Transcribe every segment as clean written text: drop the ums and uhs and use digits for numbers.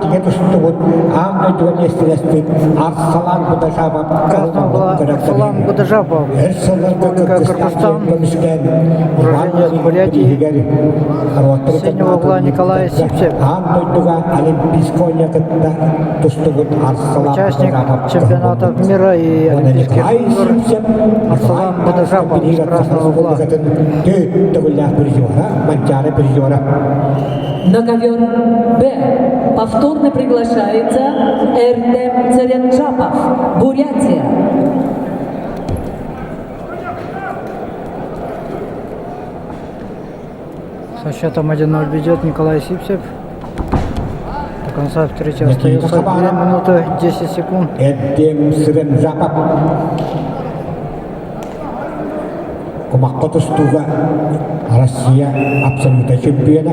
Бурятия тустубут аан дойдуга миэстэлэспит Арсалан Будажапов Красного угла Арсалан Будажапов, өр сылларга Республика Кыргызстан Кыргызстан, көмүскээн Иван уроженец Бурятии, бирииһигэр синего угла Николай Сивцев, аан дойдуга Олимпийскай оонньуу кытта тустубут Арсалан участник Будажапов чемпионатов мира и Уонна Олимпийских Николай игр Сивцев Арсалан Будажапов из красного угла. Төрт төгүллээх призера, Манчаары призера. На ковер Б повторно приглашается Эрдем Церенджапов, Бурятия. Со счетом 1-0 ведет Николай Сивцев. До конца встречи остается 2 минуты 10 секунд. Эрдем Церенджапов Кумахха тустууга Россия абсолютнай чемпиона,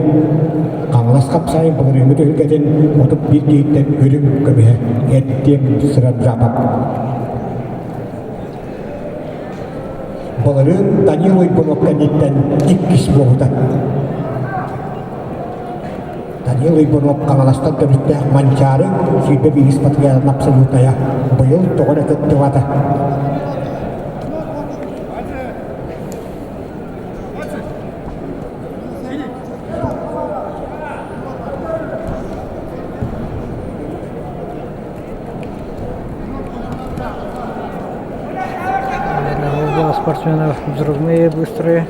Хаҥалас хапсаайын былырыыҥҥы түһүлгэтин 31 киһиттэн үрүҥ көмүһэ Эрдем Сыранжапов. Былырыын Данил Уйгунов кэнниттэн иккис буолбута. Данил Уйгунов Хаҥаластан төрүттээх Манчаары 21 патриарын абсолютная быйыл тоҕо эрэ кыттыбата. Оба спортсменов взрывные, быстрые,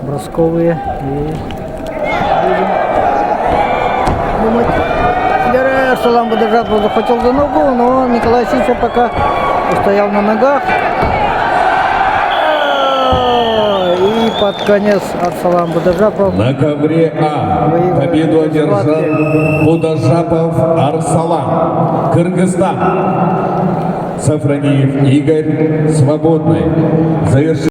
бросковые. И будем думать, Арсалан Будажапов захватил за ногу, но Николай Сивцев пока устоял на ногах. И под конец Арсалан Будажапов На ковре А победу одержал Будажапов Арсалан, Кыргызстан. Сафрониев Игорь, свободный. Завершил.